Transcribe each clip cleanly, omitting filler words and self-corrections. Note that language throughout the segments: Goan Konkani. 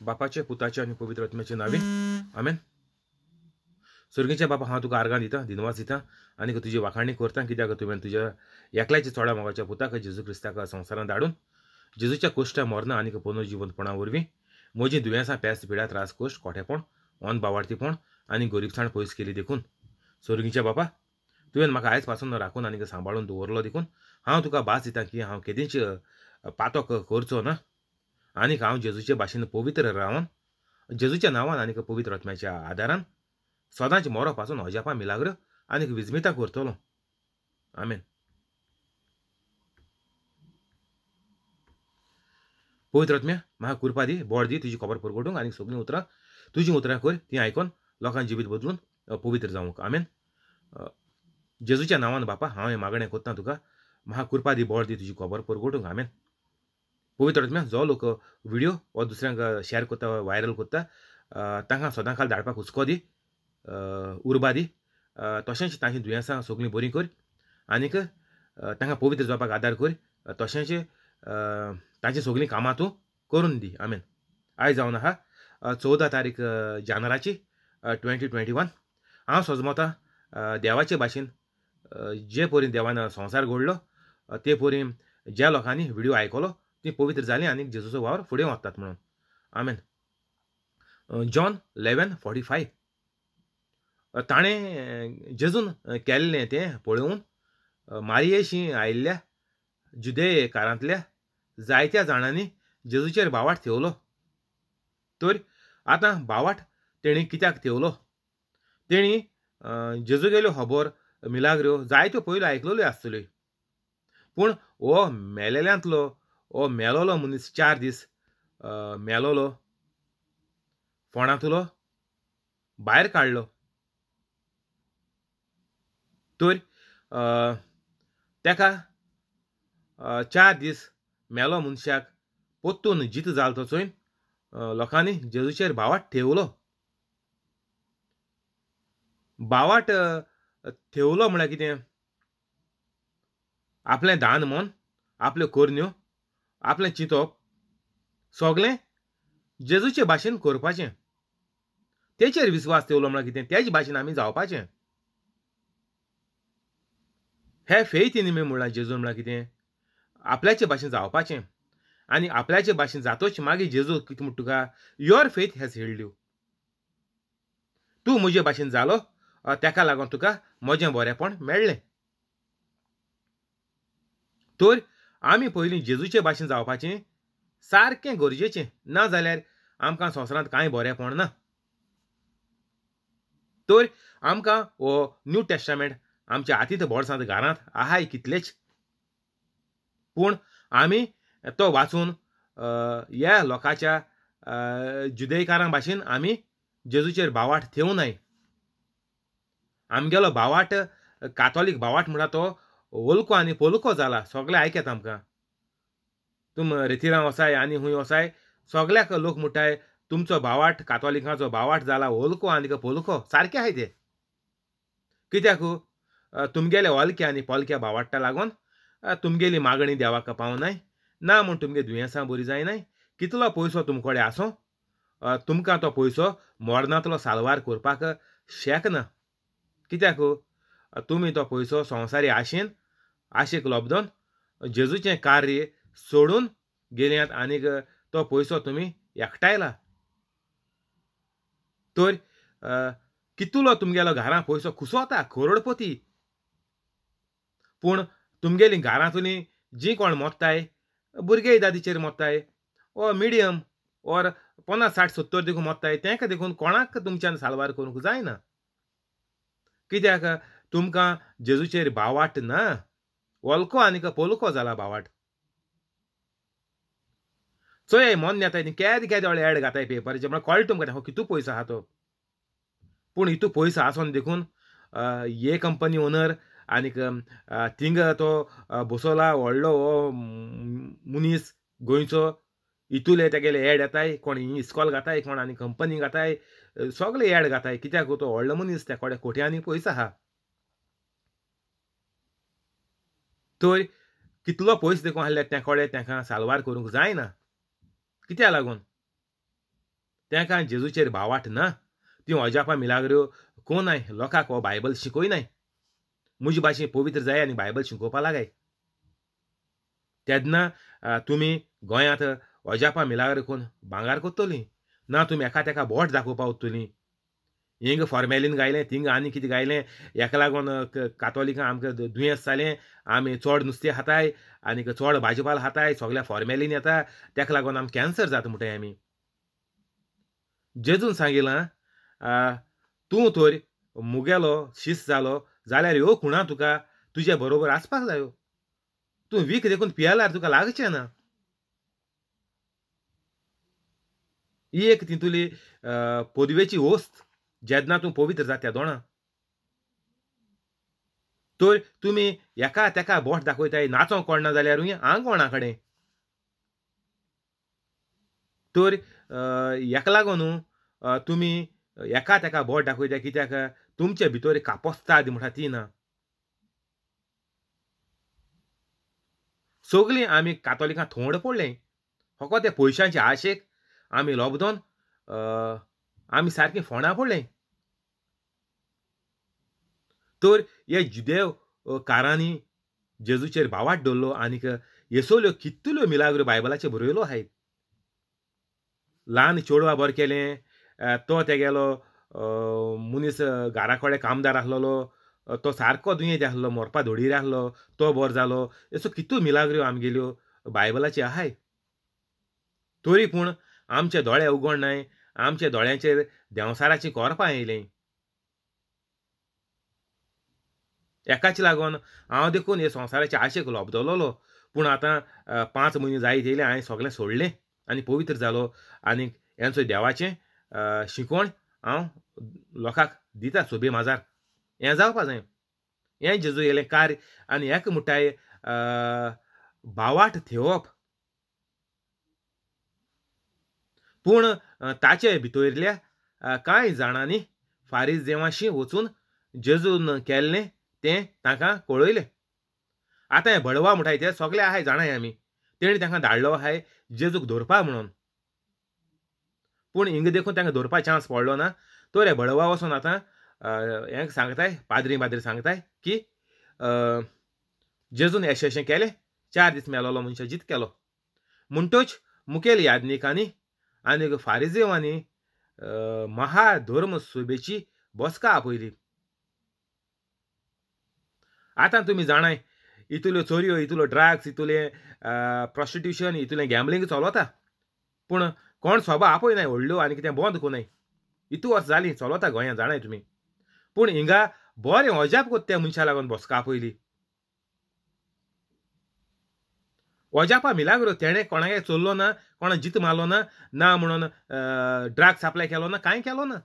बापाचे पुताचे आनी पवित्र आत्म्याचे नावे आमेन. सर्गीच्या बापा, हांव तुका आर्गां दिता, दिनवास दिता आनी तुजी वाखाणी करता, कित्याक तुवें तुज्या एकल्याच्या चोडा मोगाच्या पुताक जेजू क्रिस्ताक संवसारांत धाडून जेजूच्या कोश्टा मरना आनी पुनर्जिवंतपणा वरवीं म्हजी दुयेंसां, पेस्त, पिडा, त्रास, कोश्ट, कोठेपण, अनबावार्थीपण आनी गरीबसाण पयस केली देखून सर्गीच्या बापा तुवें म्हाका आयज पासून राखून आनी सांबाळून दवरलो देखून हांव तुका भास दिता की हांव केदींच पातक करचो ना आनीक हांव जेजूचे भाशेन पवित्र रावन जेजूच्या नांवान आनीक पवित्र आत्म्याच्या आदारान सदांच मरो पासून अजापां मिलाग्र आनीक विजमिता करतलो. आमेन. पवित्र आत्म्या म्हाका कृपा दी, बोड दी, तुजी खबर परगटूंक आनी सगळीं उतरां तुजीं उतरां कर, तीं आयकोन लोकांक जिवीत बदलून पवित्र जावंक. आमेन. जेजूच्या नांवान बापा हांव हें मागणें करता तुका, म्हाका कृपा दी, बोड दी, तुजी खबर परगटूंक. आमेन. पवित्र आत्म्या जो लोक व्हिडियो वा दुसऱ्यांक शेअर करता, व्हायरल करता, तांकां सदां काल धाडपाक हुस्को दी, उर्बा दी, तशेंच तांची दुयेंसां सगळीं बरीं कर आनीक तांकां पवित्र जावपाक आदार कर, तशेंच तांची सगळीं कामां तूं करून दी. आमेन. आयज जावन आहा 14 तारीख जानेराची 2021. हांव सजमता देवाचे भाशेन जे परी देवान संवसार घडलो ते परी ज्या लोकांनी व्हिडियो आयकलो ती पवित्र जाली आनी जेजूचो वावर फुडें वतात म्हणून. आमेन. जॉन 11:45. ताणें जेजून केल्लें तें पळोवन मारियेशी आयिल्ल्या जुदेकारांतल्या जायत्या जाणांनी जेजूचेर भावाट थेवलो. तर आतां भावाट तेणी कित्याक थेवलो? तेणी जेजूगेल्यो खबर मिलाग्र्यो जायत्यो पयल्यो आयकलेल्यो आसतल्यो, पूण हो मेलेल्यांतलो हो मेलोलो मनीस 4 दीस मेलोलो फोंडांतलो भायर काडलो. तर तेका 4 दीस मेलो मनशाक परतून जितो जालो तो चोयन लोकांनी जेजूचेर भावाट ठेवलो. भावाट ठेवलो म्हळ्यार कितें? आपलें दान मन, आपल्यो करण्यो, आपलें चिंतप सगळें जेजूचे भाशेन करपाचें. तेचेर विस्वास ठेवलो म्हळ्यार कितें? तेच भाशेन आमी जावपाचें. हे फेथ इन मी म्हणलां जेजून म्हळ्यार कितें? आपल्याचे भाशेन जावपाचें. आनी आपल्याचे भाशेन जातोच मागीर जेजू कितें म्हणटा तुका? Your faith has healed you. तूं म्हजे भाशेन जालो तेका लागून तुका म्हजें बरेंपण मेळ्ळें. तर आमी पयलीं जेजूचे भाशेन जावपाचें सारकें गरजेचें, ना जाल्यार आमकां संवसारांत कांय बरेंपण ना. तर आमकां हो न्यू टेस्टामेंट आमच्या हातींत बोल्सांत घरांत आहाय कितलेच, पूण आमी तो वाचून ह्या लोकांच्या जुदेकारां भाशेन आमी जेजूचेर भावाट थेवनाय. आमगेलो भावाट कातोलीक भावाट म्हणटा तो ओलको आनी पोलको जाला. सगळे आयकत आमकां, तुम रेतिरां वसाय आनी खूंय वसाय सगळ्याक लोक म्हणटाय तुमचो भावाट कातोलिकांचो भावाट जाला ओलको आनी पोलको. सारकें आहाय ते. कित्याक तुमगेले ओलके आनी पोलक्या भावाट्टा लागून तुमगेली मागणी देवाक पावनाय ना म्हूण तुमगे दुयेंसां बरी जायनाय. कितलो पयसो तुमकडे आसूं तुमकां तो पयसो मरणांतलो साल्वार करपाक शकना. कित्याक तुमी तो पयसो संवसारी आशेन आशेक लब्दोन जेजूचें कार्य सोडून गेल्यात आनीक तो पयसो तुमी एकठांयला. तर कितलो तुमगेलो घरां पयसो खुसोता करोडपती, पूण तुमगेली घरांतली जी कोण मोत्ताय भुरगे दादीचेर मोत्ताय ओ मिडियम ओर 50, 60, 70 देखून मोत्ताय, तेंका देखून कोणाक तुमच्यान साल्वार करूंक जायना. कित्याक तुमकां जेजूचेर भावाट ना. ओलको आनीक पोलको जाला भावाट. चोय मन येताय ती केदे केदे व्हडले एड घाताय पेपराचेर, म्हळ्यार कळटा तुमकां हो कितू पयसो आहा तो. पूण हितू पयसो आसोन देखून हे कंपनी ओनर आनीक थिंगा तो बसोला व्हडलो हो मनीस गोंयचो, हितूले तेगेले एड येताय, कोण इस्कॉल घाताय, कोण आनी कंपनी घाताय, सगळे एड घाताय. कित्याक तो व्हडलो मनीस त्या कोडे कोट्यांनी पयसो आहा. तर कितलो पयस देखून आहले त्या कोडे तेंकां साल्वार करूंक जायना. कित्याक लागून? तेंकां जेजूचेर भावाट ना. तीं अजापां मिलाग्र्यो कोनाय, लोकांक हो बायबल शिकयनाय. म्हजे भाशेन पवित्र जाय आनी बायबल शिकोवपा लागाय. तेन्ना तुमी गोंयांत अजापां मिलाग्र कोन भांगार कोत्तलीं ना, तुमी एका तेका बोट दाखोवपा वतलीं. हिंग फॉर्मेलीन गायलें, थिंग आनी कितें गायलें, हेका लागून कातोलिकां आमकां दुयेंस जालें, आमी चड नुस्तें खाताय आनी चड भाजीपाल खाताय, सगळ्या फॉर्मेलीन येता, तेका लागून आमकां कॅन्सर जाता म्हणटाय आमी. जेजून सांगिलां तूं तर मुगेलो शीस जालो जाल्यार ह्यो खुणा तुका तुजे बरोबर आसपाक जायो. तूं वीख देखून पियेल्यार तुका लागचें ना. ही एक तितुली पदवेची वस्त जेन्ना तूं पवित्र जाता दोणा. तर तुमी एका तेका बोट दाखयताय, नाचोंक कोणना जाल्यारूय हांग कोणा कडेन. तर हेका लागून तुमी एका तेका बोट दाखयता, कित्याक तुमचे भितर कापोस्ताद म्हणटा ती ना. सगळीं आमी कातोलिकां थोंड पडलें फकत त्या पयशांचे आशेक आमी लोबदोन आमी सारकीं फोंडां पडलें. तर हे जुदेव कारांनी जेजूचेर भावाट दवरलो आनीक येसोल्यो कितल्यो मिलाग्रो बायबलाचेर बरयलो आहाय. ल्हान चेडवा बरें केलें, तो तेगेलो मनीस घरा कडेन कामदार आसलेलो, तो सारको दुयेंत आसलो, मरपा धोडीर आसलो, तो बरो जालो. येसो कितल्यो मिलाग्रो आमगेल्यो बायबलाच्यो आहाय. तरी पूण आमचे दोळे उगडनाय, आमच्या दोळ्यांचेर देंवसाराचीं कोरपां येयलीं. एकाच लागून हांव देखून हे संवसाराचे आशेक लोबदलोलो. पूण आतां 5 म्हयने जायत येयले, हांवें सगळें सोडलें आनी पवित्र जालो आनी हेंचो देवाचें शिकवण हांव लोकांक दिता सोबे माजार. हें जावपा जाय, हें जेजू येयलें कार्य. आनी हेका म्हणटाय भावाट थेवप. पूण ताचे भितरल्या कांय जाणांनी फारीजेवांशी वचून जेजून केल्लें तें तांकां कळयलें. आतां हें बडवा म्हणटाय ते सगळे आहाय जाणाय आमी, तेणी तांकां धाडलो आहाय जेजूक धरपा म्हणून. पूण हिंगा देखून तांकां धरपा चान्स पडलो ना. तर हे बडवा वचून आतां हें सांगताय, पाद्री पाद्री सांगताय की जेजून अशें अशें केलें, 4 दीस मेलोलो मनशां जीत केलो. म्हणटच मुखेल याज्ञिकांनी आनी फारिजेवांनी महाधर्म सभेची बसका आपयली. आतां तुमी जाणाय इतल्यो चोरयो, इतलो ड्रग्स, इतलें प्रोस्टिट्यूशन, इतलें गॅम्बलिंग चलता. पूण कोण सभा आपयनाय व्हडल्यो आनी कितें बंद कोनाय. इतू वर्स जालीं चलता गोंयांत, जाणाय तुमी. पूण हिंगा बरें अजाप कोत्ता त्या मनशा लागून बसका आपयली. अजापा मिलाग्रो तेणें कोणाक चोरलो ना, कोणा जीत मारलो ना, ना म्हणून ड्रग सप्लाय केलो ना, कांय केलो ना.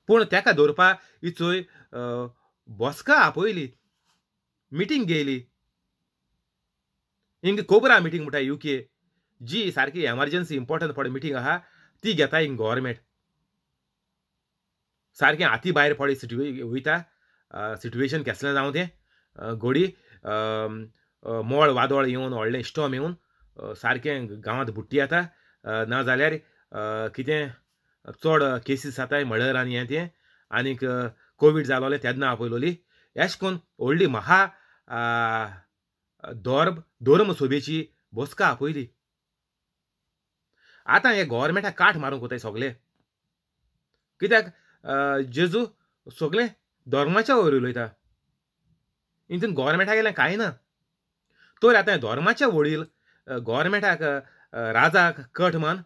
पूण तेका दवरपा ही बसका आपयली, मिटींग घेयली. हिंग कोबरा मिटींग म्हणटा युके, जी सारकी एमर्जन्सी इम्पॉर्टंट पड मिटींग आहा ती घेता हिंग गव्हर्मेंट. सारकें हाती भायर पड वयता सिट्युएशन केसलें जावं तें, घोडी मोळ वादळ येवन व्हडलें स्टॉर्म येवन सारकें गांवांत बुट्टी येता, ना जाल्यार कितें चड केसीस जाताय मर्डर आनी हें तें. आनीक कोवीड जालोलें तेन्ना आपयलोली. अशें करून व्हडली महा धर्म सभेची बसका आपयली. आतां हे गव्हर्मेंटाक काट मारूंक वताय सगळे, कित्याक जेजू सगळें धर्माच्या वयर उलयता. हितून गव्हर्मेंटाक गेलें कांय ना. तर आतां धर्माच्या वडील गव्हर्मेंटाक राजाक कट मान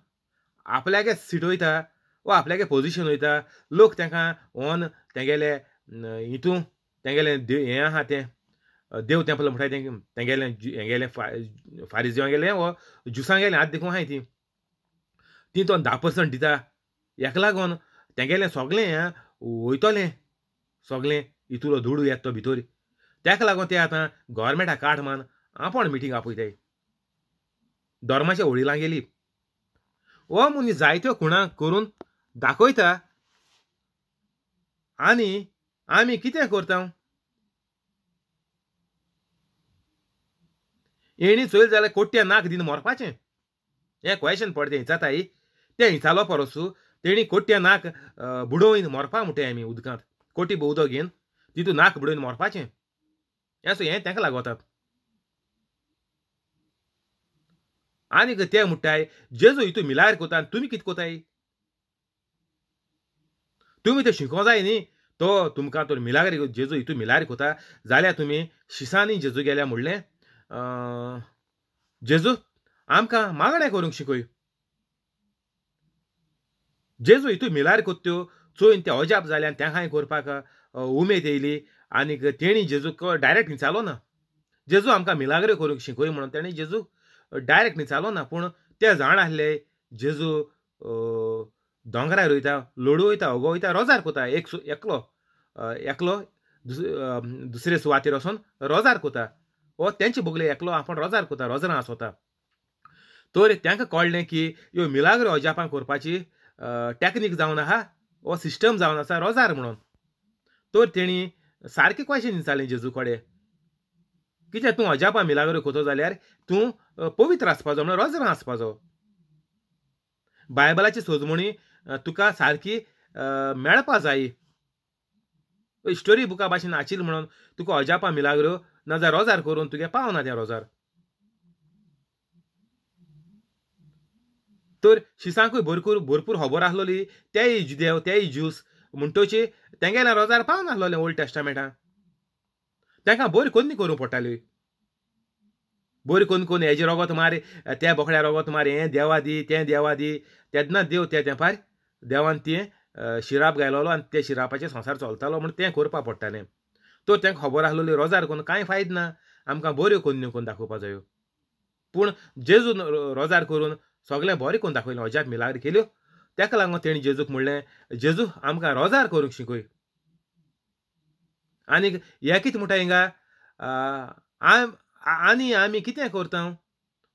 आपल्यागे सीट वयता वा आपल्यागे पोजिशन वयता. लोक तांकां ऑन तेगेले हितून तेगेलें हें आहा तें देव तेंपल म्हणटा तें तेगेलें हेगेलें फारिजेवांगेलें वा ज्युसांगेलें आतां देखून आहाय ती ती तो 10% दिता. हेका लागून तेगेलें सगळें हें वयतलें सगळें इतलो दुडू येता तो भितर. तेका लागून ते आतां गव्हर्मेंटाक काट मान आपोण मिटींग आपयताय धर्माच्या वडिलां गेली. हो मनीस जायत्यो खुणा करून दाखयता आनी आमी कितें करता. येणी चोयल जाल्यार कोट्या नाक दिवन मरपाचें. हें क्वेशन पडय तें हिचाताय तें हिचालो परसू तेणी कोट्या नाक बुडोवन मरपा म्हणटाय आमी उदकांत कोटी उदक घेवन तितून नाक बुडोवन मरपाचें हें सो हें तांकां लागोता. आनीक ते म्हणटाय जेजू हितू मिलायर कोता तुमी कितें कोताय तुमी तें शिकों जाय न्ही तो तुमकां तर मिलाग्री जेजू हितू मिलायर कोता जाल्यार तुमी शिसांनी जेजू गेल्या म्हणलें जेजू आमकां मागणें करूंक शिकय. जेजू हितू मिलायर कोत्यो चोयन ते अजाप जाल्यान तेंकांय करपाक उमेद येयली आनीक तेणी जेजूक डायरेक्ट निचालो ना जेजू आमकां मिलाग्री करूंक शिकय म्हणून तेणी जेजू डायरेक्ट निचालो ना पूण ते जाण आसले जेजू दोंगरार वयता लोडू वयता ओगो वयता रोजार कोता एक एकलो एकलो दुसरे सुवातेर वचोन रोजार कोता हो तेंचे बगले एकलो आपूण रोजार कोता रोजरां आसोता. तर तांकां कळ्ळें की ह्यो मिलाग्रो अजापां करपाची टॅक्नीक जावन आहा हो सिस्टम जावन आसा रोजार म्हणून. तर तेणी सारकें क्वेशन विचारलें जेजू कडेन कित्याक तूं अजापां मिलाग्रो कोतो जाल्यार तूं पवित्र आसपाचो म्हणल्यार रोजरां आसपाचो बायबलाची सोजमणी तुका सारकी मेळपा जाय स्टोरी बुका भाशेन आचिल म्हणून तुका अजापां मिलाग्रो नाजाल्यार रोजार करून तुगे पावना त्या रोजार. तर शिसांकूय भरपूर भरपूर खबर आसलोली तेय जुदेव तेय ज्यूस म्हणटोची तेंगेल्या रोजार पावनासलोलें ओल्ड टेस्टामेंटान तांकां बरी कोन्नी करूंक पडटाली बरी कोन कोन हेजे रोगत मार त्या बोकड्या रोगत मार हें देवा दी तें देवा दी तेन्ना देव त्या तेंपार देवान तें शिराप घायलोलो आनी ते शिरापाचेर संवसार चलतालो म्हण तें करपाक पडटालें. तर तांकां खबर आसलोली रोजार करून कांय फायद ना आमकां बऱ्यो कोन्न्यो करून दाखोवपा जायो पूण जेजून रोजार करून सगळें बरें करून दाखयलें अजाप मिलाग्री केल्यो ताका लागून तेणी जेजूक म्हणलें जेजू आमकां रोजार करूंक शिकय. आनीक हें कितें म्हणटा हिंगा आनी आमी कितें करता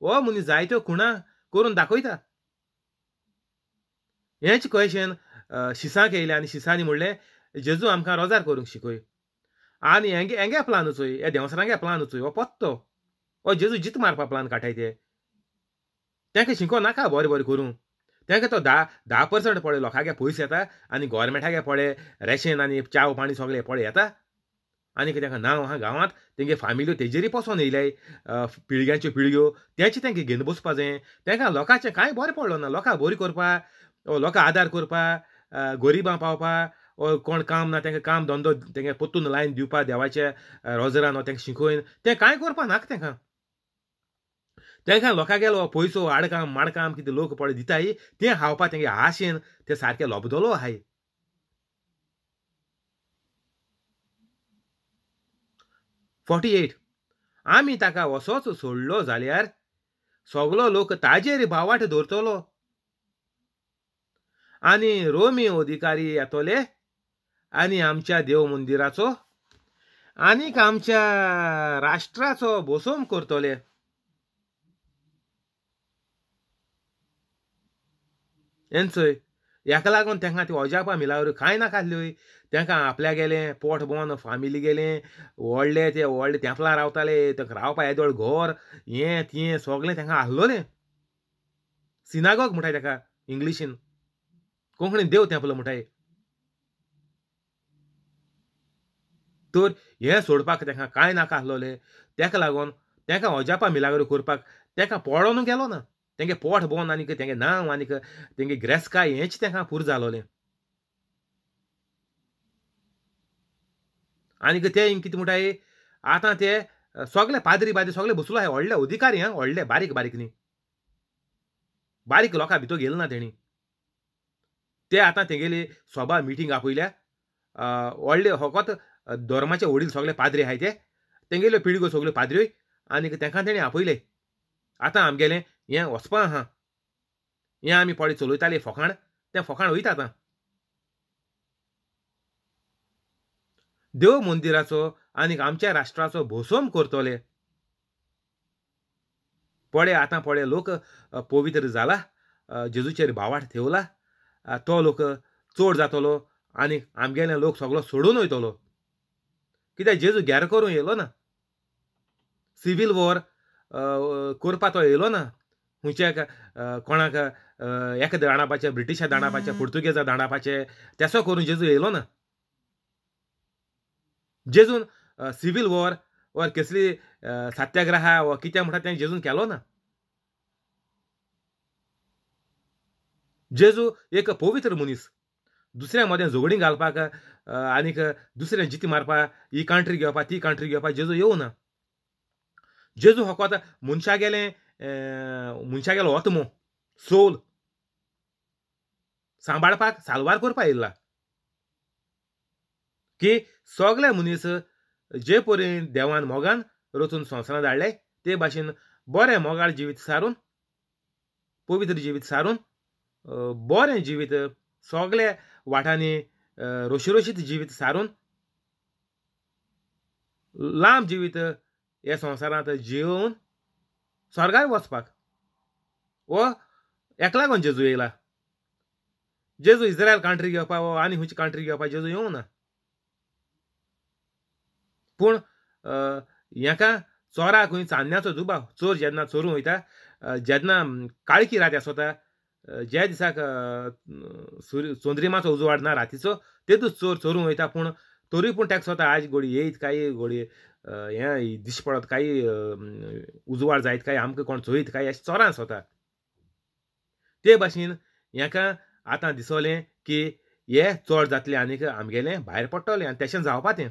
हो मनीस जायत्यो खुणां करून दाखयता. हेंच क्वेशन शिसांक येयलें आनी शिसांनी म्हणलें जेजू आमकां रोजार करूंक शिकय आनी हेंगे हेंगे प्लान चोय हे देंवसरांगे प्लान चोय हो पत्तो हो जेजू जीत मारपा प्लान काडटाय ते तांकां शिको नाका बरें बरें करूं तांकां तो 10% पळय लोकांगे पयशे येता आनी गोवोरमेंटागे पळय रेशन आनी च्याव पाणी सगळें पळय येता आनी तांकां नांव आहा गांवांत तेंगे फामिल्यो तेजेरूय पसोन येयल्याय पिळग्यांच्यो पिळग्यो तेंचे तांकां घेवन बसपा जाय. तांकां लोकांचें कांय बरें पडलो ना लोकांक बरी करपा लोकांक आदार करपा गरिबां पावपा कोण काम ना तांकां काम धंदो तेंगे परतून लायन दिवपा देवाच्या रोजरान तांकां शिकोवन तें कांय करपा नाका तांकां तांकां लोकां गेलो पयसो आडकाम माडकाम कितें लोक पळय दिताय तें खावपा तेंगे आशेन ते सारकें लोबदलो आहाय. 48 आमी ताका असोच सोडलो जाल्यार सगलो लोक ताजेर भावाट दवरतलो आनी रोमी अधिकारी येतले आनी आमच्या देव मंदिराचो आनीक आमच्या राष्ट्राचो भोसोम करतले. हेंचय हेका लागून तांकां ती अजापां मिलाग्रो कांय नाका आसल्यो तांकां आपल्या गेलें पोट बोन फामिली गेलें व्हडले ते व्हडले तेंपलां रावताले तांकां रावपा येदोळ घर हें तें सगळें तांकां आसलोलें. सिनागोग म्हणटाय ताका इंग्लिशीन कोंकणीन देव तेंपलो म्हणटाय. तर हें सोडपाक तांकां कांय नाका आसलोलें ताका लागून तांकां अजापां मिलाग्रो करपाक तांकां पडोन गेलो ना तेंगे पोट बोन आनीक तेंगे नांव आनीक तेंगे ग्रेसकाय हेंच तांकां पुरो जालोलें. आनीक ते कितें म्हणटाय आतां ते सगळे पाद्री बाद्री सगळे बसलो आहाय व्हडले अधिकारी आं व्हडले बारीक बारीक न्ही बारीक लोकां भितर गेले ना तेणी ते आतां तेगेली सभा मिटींग आपयल्या व्हडले फकत धर्माचे वडील सगळे पाद्री आहाय ते तेंगेल्यो पिळग्यो सगळ्यो पाद्र्यो आनीक तांकां तेणी आपयले आतां आमगेलें हें वचपा आहा हें आमी पळय चलयताले फोकाण तें फोकाण वयता आतां. देव मंदिराचो आनीक आमच्या राष्ट्राचो भोसोम करतले पळय आतां पळय लोक पवित्र जाला जेजूचेर भावाट ठेवला तो लोक चड जातलो आनी आमगेले लोक सगळो सोडून वयतलो कित्याक जेजू गॅर करूंक येयलो ना सिवील वॉर करपा तो येयलो ना खंयच्या कोणाक एका दांडापाचे, ब्रिटिशा दांडापाचे, पुर्तुगेजा दांडापाचे, तेसो करून जेजू येयलो ना. जेजून सिवील वॉर वा कसली सत्याग्रहा वा कितें म्हणटा तें जेजून केलो ना. जेजू एक पवित्र मनीस, दुसऱ्या मदें झगडीं घालपाक आनीक दुसऱ्या जिती मारपाक, ही कंट्री घेवपाक ती कंट्री घेवपाक जेजू येवना ना. जेजू फकत मनशा गेलें, मनशा गेलो आत्मो सोल सांबाळपाक, साल्वार करपाक येयला की सगळे मनीस जे परी देवान मोगान रचून संवसारांत धाडले ते भाशेन बरें मोगाळ जिवीत सारून, पवित्र जिवीत सारून, बरें जिवीत सगळे वाटांनी रोशीरोशीत जिवीत सारून, लांब जिवीत ह्या संवसारांत जिवन स्वर्गार वचपाक वो हेका लागून जेजू येयला. जेजू इस्रायल कंट्री घेवपाक वो आनी खंयची कंट्री घेवपाक जेजू येवंक ना. पूण हेका चोराक खंय चान्न्याचो दुबाव, चोर जेन्ना चोरूंक वयता, जेन्ना काळखी रात आसता, ज्या दिसाक सूर्य चंद्रिमाचो उजवाड ना रातीचो, तेदूच चोर चोरूंक वयता. पूण तरी पूण ताका स्वता आज घोडी येयत काय, घोडी हें दिश्टी पडत काय, उजवाड जायत काय, आमकां कोण चोयत काय, अशें चोरान स्वता. ते भाशेन हेका आतां दिसलें की हे चड जातले आनीक आमगेलें भायर पडटलें आनी तेशें जावपा तें.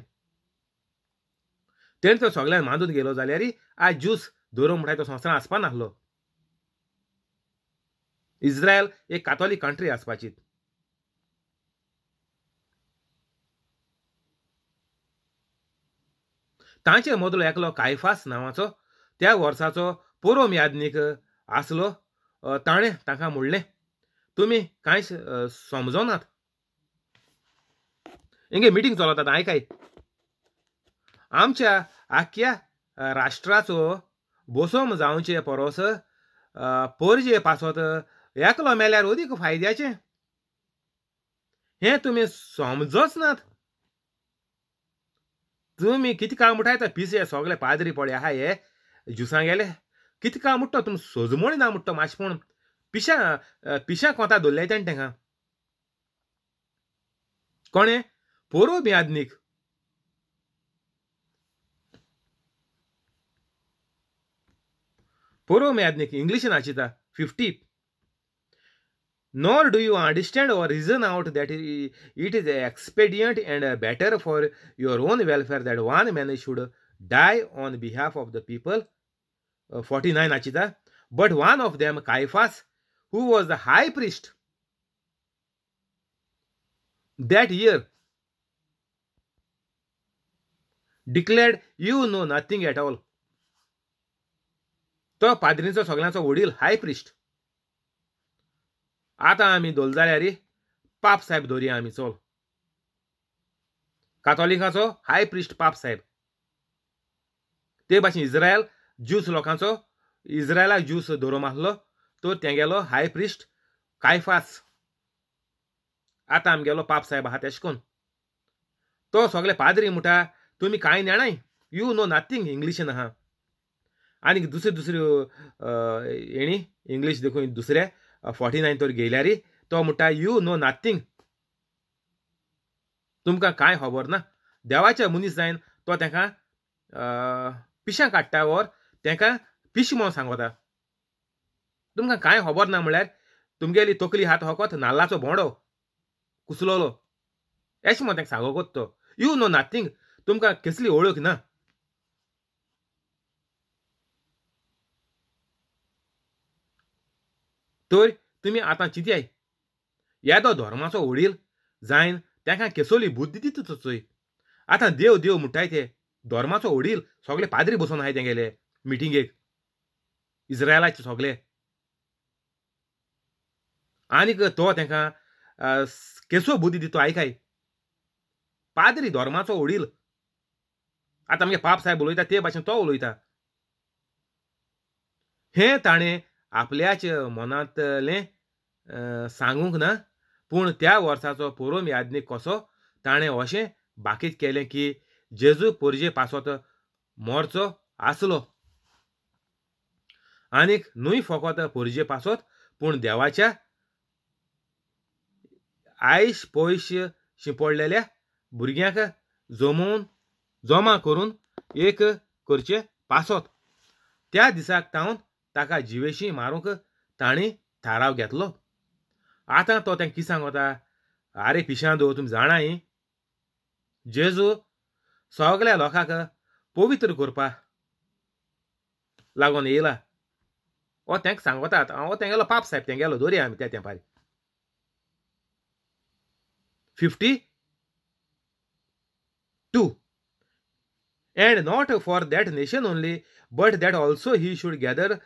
तेणें तो सगळ्यांक मांदून गेलो जाल्यार आज ज्यूस धरून म्हणटा तो संवसारांत आसपा नासलो. इस्रायल एक कातोलीक कंट्री आसपाची. तांचे मदलो एकलो कायफास नांवाचो त्या वर्साचो पोरोम याज्ञीक आसलो. ताणें तांकां म्हणलें, तुमी कांयच समजनात. हिंगे मिटींग चलतात आयकाय, आमच्या आख्या राष्ट्राचो बोसोम जावचे परोस पोरजे पासत एकलो मेल्यार अदीक फायद्याचें, हें तुमी समजच नात. तुमी कितें काम म्हणटाय पिसे सगळे पाद्री पळय आहा हे ज्युसां गेले, कितें काम म्हणटा तुमी सोजमणी ना म्हणटा मातशें, पूण पिशां पिशां कोंता धरले तेणें तेंकां. कोणें? पोरोब याज्ञीक. पोरोब याज्ञीक इंग्लिशीन आचिता 50. Nor do you understand or reason out that it is expedient and better for your own welfare that one man should die on behalf of the people. 49 Achita. But one of them, Caiaphas, who was the high priest that year, declared, you know nothing at all. तो पाद्रींचो सगळ्यांचो वडील हाय प्रिस्ट. आतां आमी धोल जाल्यार पाप साहेब धरया आमी, चल. कातोलिकाचो हाय प्रिस्ट पाप साहेब. ते भाशेन इस्रायल ज्यूस लोकांचो, इस्रायलाक ज्यूस धरोम आसलो तो तेंगेलो हाय प्रिस्ट कायफास. आतां आमगेलो पाप साहेब आहा तेश कोन. तो सगळे पाद्री म्हणटा तुमी कांय नेणाय, you know nothing इंग्लिशीन आहा. आनी दुसऱ्यो दुसऱ्यो हेणी इंग्लीश देखून दुसरे 49 तर घेयल्यार तो म्हणटा you know nothing, तुमकां कांय खबर ना. देवाचे मनीस जायन तो तेंकां पिशां काडटा वर तेंकां पिश म्हणून सांगता. तुमकां कांय खबर ना म्हणल्यार तुमगेली तकली हात फकत नाल्लाचो बोंडो कुसलोलो एशें म्हणून तेंकां सांगत तो. You know nothing, तुमकां कसली वळख ना. तर तुमी आतां चिंतयाय, येदो धर्माचो वडील जायन तेंकां केसोली बुद्दी दिता चोय. आतां देव देव म्हणटाय ते धर्माचो वडील सगळे पाद्री बसून आहाय तेंगेले मिटिंगेक इस्रायलाचे सगळे, आनीक तो तेंकां केसो बुद्दी दिता आयकाय. पाद्री धर्माचो वडील. आतां आमगे पाप साहेब उलयता ते भाशेन तो उलयता. हें ताणें आपल्याच मनांतलें सांगूंक ना, पूण त्या वर्साचो पोरोम याज्ञीक कसो ताणें अशें बाकीत केलें की जेजू पोरजे पासत मरचो आसलो. आनीक न्हय फकत पोरजे पासत पूण देवाच्या आयश पयश शिंपडलेल्या भुरग्यांक जमोवन जमा करून एक करचे पासत. त्या दिसाक तावन ताका जिवेशी मारूंक तांणी थाराव घेतलो. आतां तो तें कितें सांगता, आरे पिशां दो तुमी जाणाय जेजू सगल्या लोकांक पवित्र करपा लागून येयला. हो तेंका सांगतात, हो तेंगेलो पाप साहेब तेंगेलो दवरया आमी त्या तेंपार. 52. And not for that nation only, but that also he should gather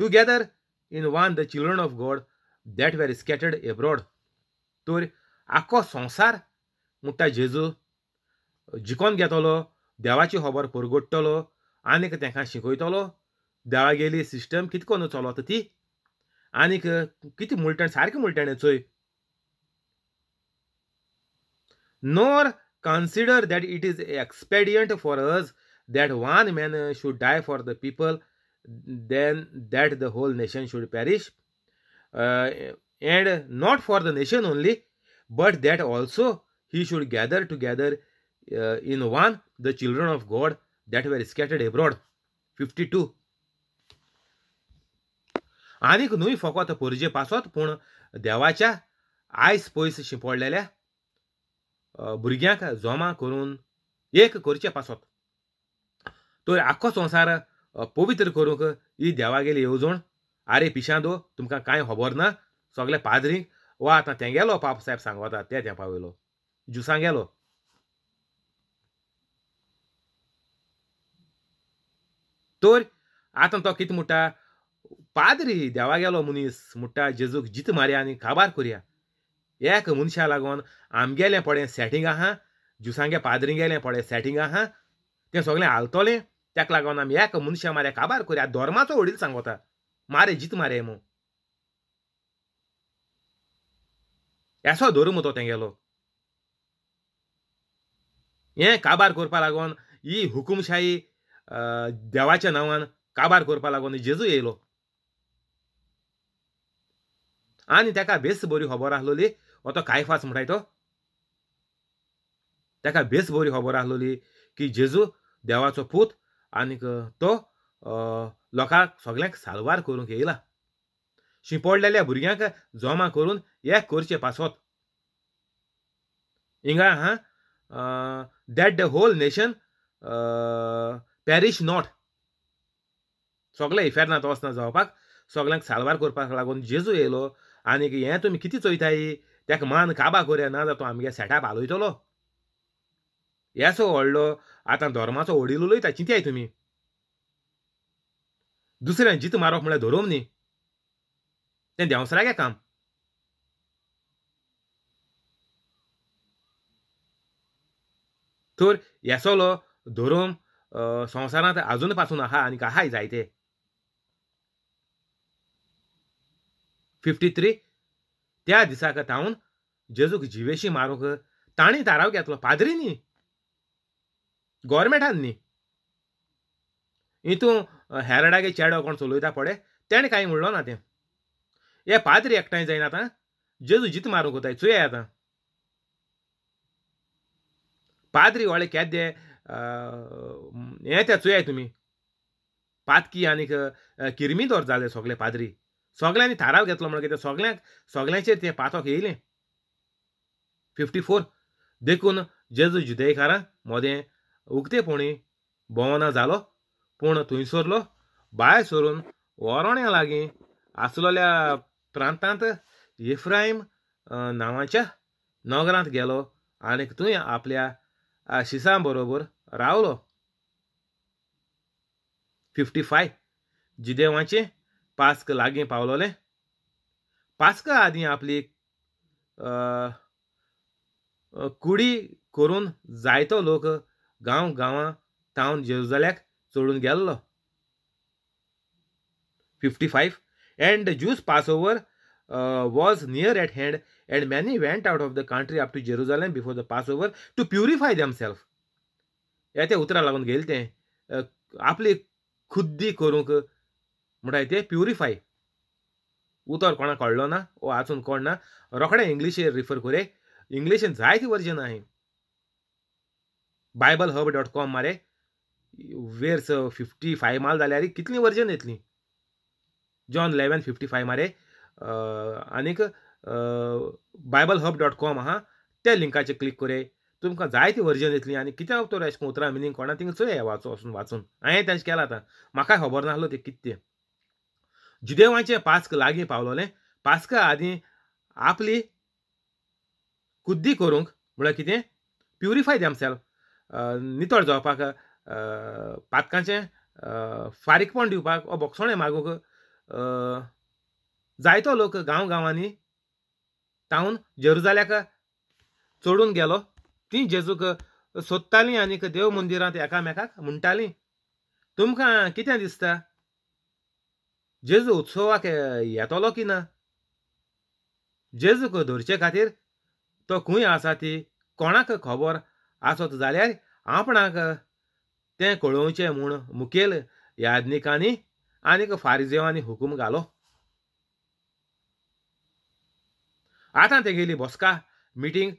together in one the children of God that were scattered abroad. तर आख्खो संवसार म्हणटा जेजू जिकोन घेतलो, देवाची खबर परगडटलो आनीक तेंकां शिकयतलो देवागेली सिस्टम कितें करून चलता ती आनीक कितें मुळटें सारकें मुळटें चोय. Nor consider that it is expedient for us that one man should die for the people, than that the whole nation should perish. And not for the nation only, but that also he should gather together in one the children of God that were scattered abroad. 52. आनीक न्हय फकत पोरजे पासत पूण देवाच्या आयस पयस शिंपडलेल्या भुरग्यांक जमा करून एक करचे पासत. तर आख्खो संवसार पवित्र करूंक ही देवागेली येवजण. आरे पिशां दो तुमकां कांय खबर ना, सगळे पाद्रींक वा आतां तेंगेलो पाप साहेब सांगता ते तेंपा वयलो जुसांगेलो. तर आतां तो कितें म्हणटा, पाद्री देवागेलो मनीस म्हणटा जेजूक जीत मारया आनी काबार करया. एक मनशा लागून आमगेलें पळय सेटींग आहा, जुसांगे पाद्रींगेलें पळय सेटींग आहा, तें सगळें हालतलें, तेका लागून आमी एक मनशा मारया काबार करया. धर्माचो वडील सांगता मारे जीत मारे मू, येसो धर्म तो तेंगेलो. हें काबार करपा लागून ही हुकुमशाही देवाच्या नांवान काबार करपा लागून जेजू येयलो आनी तेका बेस बरी खबर आसलोली. हो तो कायफास म्हणटाय तो, तेका बेस बरी खबर आसलोली की जेजू देवाचो पूत आनीक तो लोकांक सगल्यांक साल्वार करूंक येयला. शिंपडलेल्या भुरग्यांक जमा करून एक करचे पासत. हिंगा आहा that the whole nation perish not. सगळे इफेर्नांत वचना जावपाक सगल्यांक साल्वार करपाक लागून जेजू येयलो. आनीक हें तुमी कितें चोयताय, तेका मान काबा करया ना जाल्यार तो आमगे सेटाप हालयतलो. येसो व्हडलो आतां धर्माचो वडील उलयता, चिंताय तुमी. दुसऱ्यान जीत मारप म्हळ्यार धर्म न्ही, तें देंवसरागें काम. तर येसोलो धर्म संवसारांत आजून पासून आहा आनीक आहाय जायते. 53. त्या दिसाक तावन जेजूक जिवेशी मारूंक तांणी थाराव घेतलो, पाद्री न्ही, गोवोरमेंटान न्ही. हितून हेरडागे चेडो कोण चलयता पळय तेणें कांय म्हणलो ना. तें हे पाद्री एकठांय जायना आतां जेजू जीत मारूंक वताय चोया. आतां पाद्री व्हडले केदे हें ते चोयाय तुमी, पातकी आनीक किर्मीदोर जाले सगळे पाद्री. सगळ्यांनी थाराव घेतलो म्हणल्यार कितें, सगळ्यांक सगळ्यांचेर तें पातक येयलें. 54. देखून जेजू जुदेयकारां मदें उक्तेपणी भोंवना जालो, पूण थंयसरलो भायर सरून वरोण्या लागीं आसलेल्या प्रांतांत एफ्रायम नांवाच्या नगरांत गेलो आनीक थंय आपल्या शिसां बरोबर रावलो. 55. जिदेवाचें पास्क लागीं पावलोलें. पास्का आदीं आपली कुडी करून जायतो लोक गांव गांवां तावन जेरुजाल्याक चडून गेल्लो. 55. And the Jews Passover was near at hand, and many went out of the country up to Jerusalem before the Passover to purify themselves. हे ते उतरां लागून गेले तें आपली खुद्दी करूंक म्हणटाय ते प्युरिफाय उतर कोणाक कळ्ळो ना वो आजून कोण ना रोखडे इंग्लिशेर रिफर करे इंग्लिशेन जायती वर्जन आहाय बायबल हब डॉट कॉम मारे वेर्स 55 माल जाल्यार कितलीं वर्जन येतलीं जॉन 11:55 मारे आनीक बायबल हब डॉट कॉम आहा त्या लिंकाचेर क्लिक करे तुमकां जायती वर्जन येतलीं आनी कित्याक तर अशें उतरां मिनींग कोणा थिंगा चोय वाचो वचून वाचून हांवें तेंचें केलां आतां म्हाकाय खबर नासलो तें कितें तें जुदेवांचें पास्क लागीं पावलोलें पास्का आदीं आपली कुद्दी करूंक म्हळ्यार कितें प्युरिफाय देमसेल्फ नितळ जावपाक पातकांचें फारीकपण दिवपाक वो बोगसोणें मागूंक जायतो लोक गांव गांवांनी तावन जेरुजाल्याक चडून गेलो ती जेजूक सोदतालीं आनीक देव मंदिरांत एकामेकाक म्हणटालीं तुमकां कितें दिसता जेजू उत्सवाक येतलो की ना जेजूक धरचे खातीर तो खंय आसा ती कोणाक खबर आसत जाल्यार आपणाक तें कळोवचें म्हूण मुखेल याज्ञिकांनी आनीक फारिजेवांनी हुकूम घालो. आतां तेगेली बसका मिटींग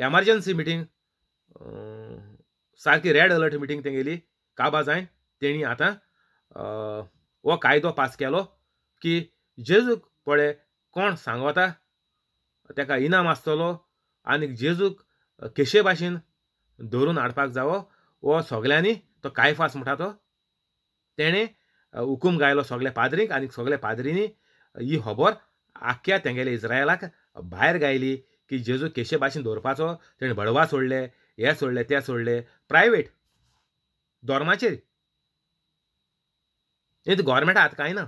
एमर्जन्सी मिटींग सारकी रेड अलर्ट मिटींग तेगेली काबा जायन तेणी आतां हो कायदो पास केलो की जेजूक पळय कोण सांगता तेका इनाम आसतलो आनी जेजूक केशे भाशेन धरून हाडपाक जावो हो सगल्यांनी तो कायफास म्हणटा तो तेणें हुकूम गायलो सगल्या पाद्रींक आनी सगल्या पाद्रींनी ही खबर आख्ख्या तेंगेले इस्रायलाक भायर गायली की जेजू केशे भाशेन दवरपाचो तेणें बडवा सोडले हे सोडले ते सोडले प्रायवेट धर्माचेर हें गोवोरमेंटा आतां कांय ना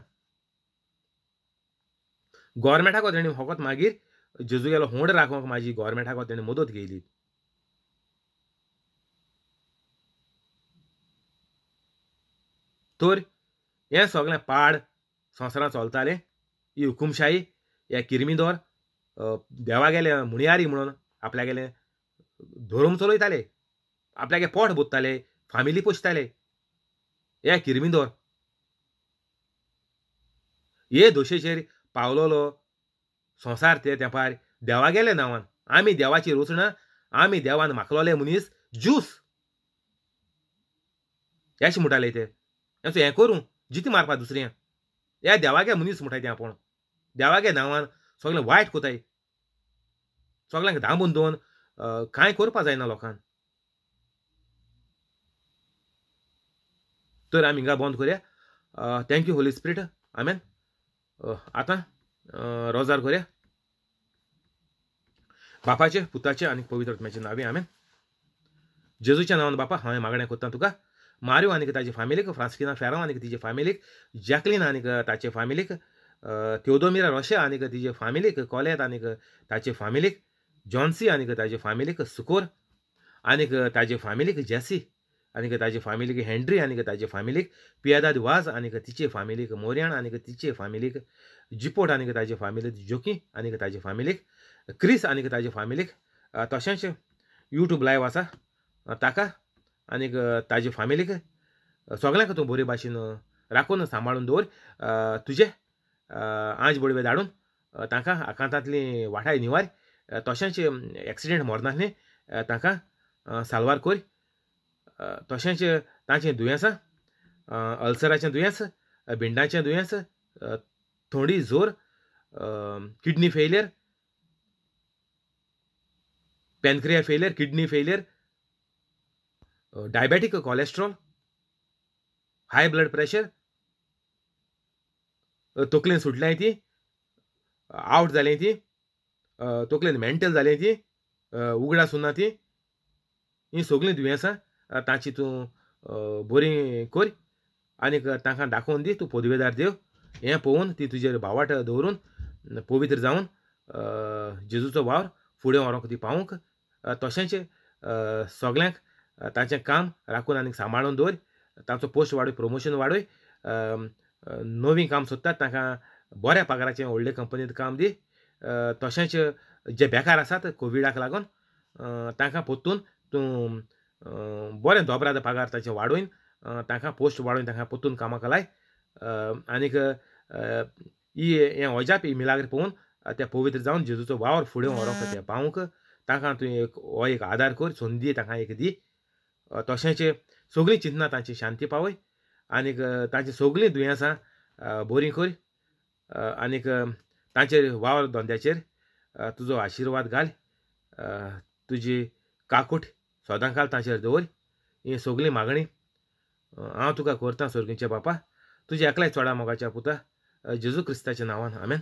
गोवोरमेंटाक तेणें फकत मागीर जेजू गेलो होंड राखूंक माजी गोवोरमेंटाक तेणें मदत घेयली. तर हें सगळें पाड संवसारांत चलतालें ही हुकुमशाही हे किर्मिदोर देवागेले मुणयारी म्हणून आपल्यागेले धर्म चलयताले आपल्यागे पोट भरताले फामिली पोसताले हे किर्मिदोर हे दोशेचेर पावलोलो संवसार ते तेंपार देवागेले नांवान आमी देवाची रचना आमी देवान माखलोले मनीस ज्यूस अशें म्हणटाले ते हें करूं जिती मारपा दुसऱ्या ह्या देवागे मनीस म्हणटाय ते आपूण देवागे नांवान सगळें वायट कोताय सगळ्यांक दांबून दवरून कांय करपा जायना लोकांक. तर आमी हिंगा बंद करया. Thank you Holi spirit. आमेन. आतां रोजार करया. बापाचे पुताचे आनी पवित्र आत्म्याचे नांवे आमेन. जेजूच्या नांवान बापा हांवें मागणें करता तुका मारियो आनी ताचे फामिलीक फ्रांस्किना फेरांव आनी तिचे फामिलीक जॅकलीन आनी ताचे फामिलीक त्योदोमिरा रोशे आनी तिचे फामिलीक कॉलेत आनी ताचे फामिलीक जॉन्सी आनी ताचे फामिलीक सुकोर आनी ताचे फामिलीक जेसी आनी ताचे फामिलीक हेंड्री आनी ताचे फामिलीक पियादाद वाज आनी तिचे फामिलीक मोर्याण आनी तिचे फामिलीक जिपोट आनी ताचे फामिलीक जोकी आनी ताचे फामिलीक क्रिस आनी ताचे फामिलीक तशेंच यूट्यूब लायव आसा ताका आनीक ताजे फामिलीक सगळ्यांक तूं बरे भाशेन राखून सांबाळून दवर तुजे आंज बडवे धाडून तांकां आकांतांतली वाठाय निवार तशेंच एक्सिडेंट मरनासलें तांकां साल्वार कर तशेंच तांचें दुयेंसां अल्सराचें दुयेंस भिंडाचें दुयेंस थोंडी जोर kidney failure pancreas failure kidney failure diabetic cholesterol high blood pressure तकलेन सुटल्याय ती आवट जालें ती तकलेन मेंटल जालें ती उगडास उरना ती ही सगळीं दुयेंसां तांची तूं बरी कर आनीक तांकां दाखोवन दी तूं पदवेदार देव हें पळोवन ती तुजेर भावाट दवरून पवित्र जावन जेजूचो वावर फुडें व्हरूंक ती पावूंक तशेंच सगल्यांक तांचें काम राखून आनी सांबाळून दवर तांचो पोस्ट वाडय प्रमोशन वाडय नवीं काम सोदतात तांकां बऱ्या पगाराचें व्हडले कंपनींत काम दी तशेंच जे बेकार आसात कोविडाक लागून तांकां परतून तूं बरें दोबराद पगार तांचे वाडोवन तांकां पोस्ट वाडोवन तांकां परतून कामाक लाय. आनीक ही हें अजाप ही मिलाग्र पळोवन ते पवित्र जावन जेजूचो वावर फुडें व्हरोंक ते पावूंक तांकां तुवें एक हो एक आदार कर, संदी तांकां एक दी. तशेंच सगळीं चिंतनां तांची शांती पावय आनीक तांची सगळीं दुयेंसां बरीं कर आनीक तांचेर वावर धंद्याचेर तुजो आशिर्वाद घाल, तुजी काकूट सदांकाल तांचेर दवर. ही सगळीं मागणी हांव तुका करतां सर्गीच्या बापा, तुज्या एकल्याच चोडा मोगाच्या पुता जेजू क्रिस्ताच्या नांवान, आमेन.